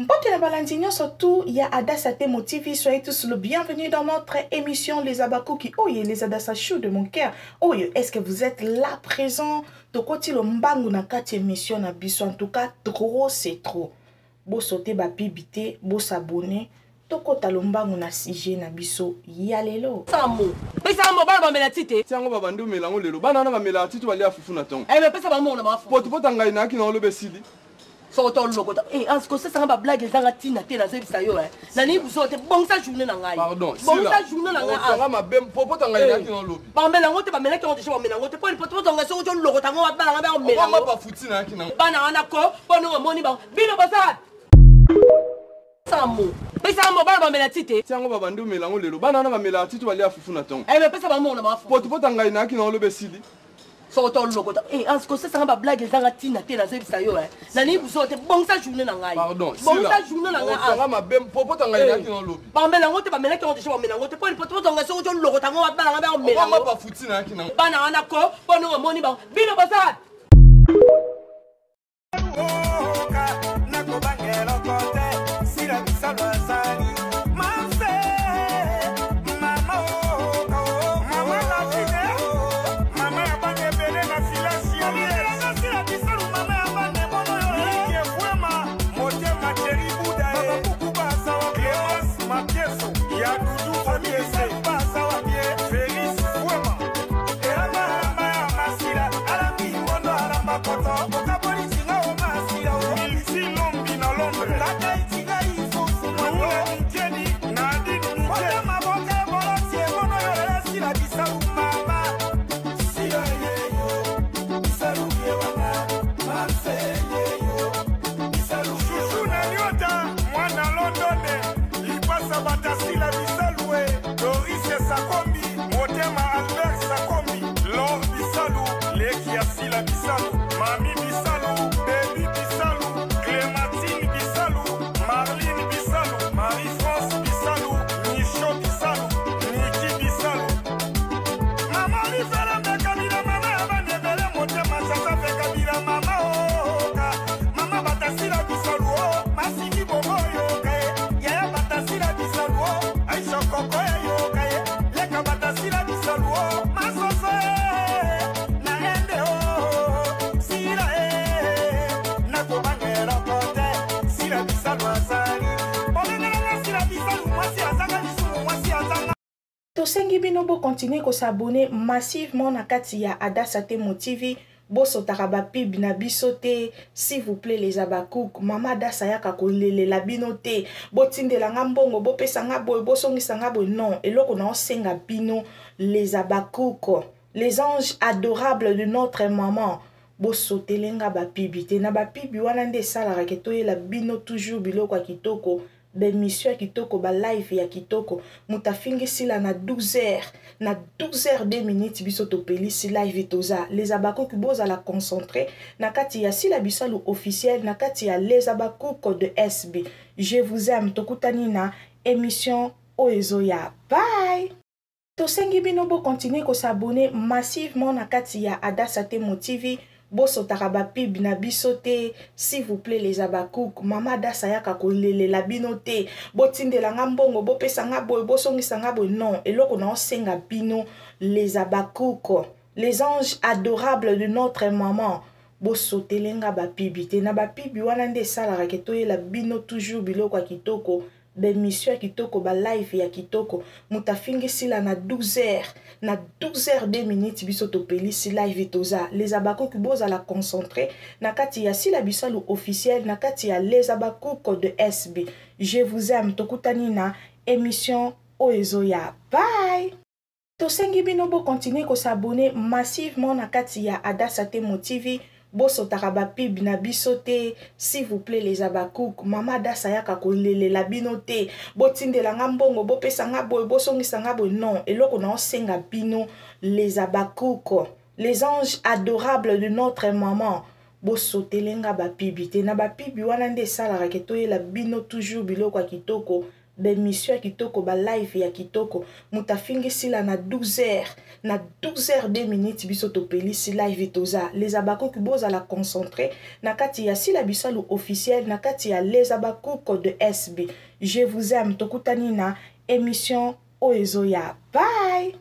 Mbote na balandi nyonso tout ya Adassa Temo TV, soyez tous le bienvenu dans notre émission Les Abakuki. Oye, les Adassa chou de mon cœur. Oye, est-ce que vous êtes là présent? Tokoti lo mbangu na kati émission na biso. En tout cas, trop c'est trop. Bo sauter ba pub te, bo s'abonner. Tokota lombangu na sujet na biso ya lelo. Samo. Pesa mo bana bamela ti te. Tiango ba bandi omela ngo lelo. Bana wana bamelaka ti to balia fufu na tongo. Eh mais pesa bango na ba fufu. Poto pota ngai na ki na olobe sili. Soko to lokota. Eh en ce que ça ba blague ezanga tina te na zebisa yo eh. Na ni buso te bongisa journée na ngai. Pardon. Bongisa journée na ngai. Osanga mabe poto ngai na ki na olobi. Bamela ngo te bamela ki ngo déjà bamela ngo te. Po poto poto ngai soko to lokota ngo bana ngai ba mela. Obama ba futi na ki na. Bana wana ko po no moni ba. Bino bosa. Samo. Pesa mo bana bamela ti te. Tiango ba bandi omela ngo lelo. Bana wana bamelaka ti to balia fufu na tongo. Eh mais pesa bango na ba fufu. Poto pota ngai na ki na olobe sili. Soko to lokota. Eh en ce que ça ba blague ezanga tina te na zebisa yo eh. Na ni buso te bongisa journée na ngai. Pardon. Bongisa journée na ngai. Osanga mabe poto pota ngai na ki na olobi. Bamela ngo te bamela ki ngo déjà bamela ngo te. Po poto poto ngai soko to lokota ngo bana ngai ba mela. Obama ba futi na ki na. Bana wana ko po no moni ba. Bino bosa. Tosengi bino bo continuer ko s'abonner massivement na kati ya Adassa Temo TV. Bosotaka ba pub na biso te, s'il vous plaît les abakouk. Mama Adassa yaka kolelela bino te. Botindela nga mbongo, bopesa nga boye, bosongisa nga boye. Non, eloko na osenga bino les abakouk, les anges adorables de notre maman. Bosotele nga ba pub te. Na ba pub wana nde esalaka ke toyela bino toujours biloko ya kitoko, ba émission ya kitoko, ba live ya kitoko. Moto afingi sila na 12 heures, na 12 heures 2 minutes biso topelisi live toza. Les abakouk bozala concentré na kati ya Sila Bisalu officiel, na kati ya les abakouk de SB. Je vous aime, tokutani na émission oyo ezoya. Bye. Tosengi bino bo continuer ko s'abonner massivement na kati ya Adassa Temo TV. Bosotaka ba pub na biso te, s'il vous plaît les abakouk. Mama Adassa yaka kolelela bino te. Botindela nga mbongo, bopesa nga boye, bosongisa nga boye. Non, eloko na osenga bino les abakouk, les anges adorables de notre maman. Bosotele nga ba pub te. Na ba pub wana nde esalaka ke toyela bino toujours biloko ya kitoko, ba émission ya kitoko, ba live ya kitoko. Moto afingi sila na 12 heures, na 12 heures 2 minutes biso topelisi live toza. Les abakouk bozala concentré na kati ya Sila Bisalu officiel, na kati ya les abakouk de SB. Je vous aime, tokutani na émission oyo ezoya. Bye. Tosengi bino bo continuer ko s'abonner massivement na kati ya Adassa Temo TV. Bosotaka ba pub na biso te, s'il vous plaît les abakouk. Mama Adassa yaka kolelela bino te. Botindela nga mbongo, bopesa nga boye, bosongisa nga boye. Non, eloko na osenga bino les abakouk, les anges adorables de notre maman. Bosotele nga ba pub te. Na ba pub wana nde esalaka ke toyela bino toujours biloko ya kitoko, Baemission ya kitoko, balive ya kitoko. Moto afingi Sila na 12 heures, na 12 heures 2 minutes, biso topelisi live. Toza les Abakuku, bozala concentré na kati ya Sila Bisalu officiel, na kati ya les Abakuku de SB. Je vous aime. Tokutani na émission oyo ezoya. Bye.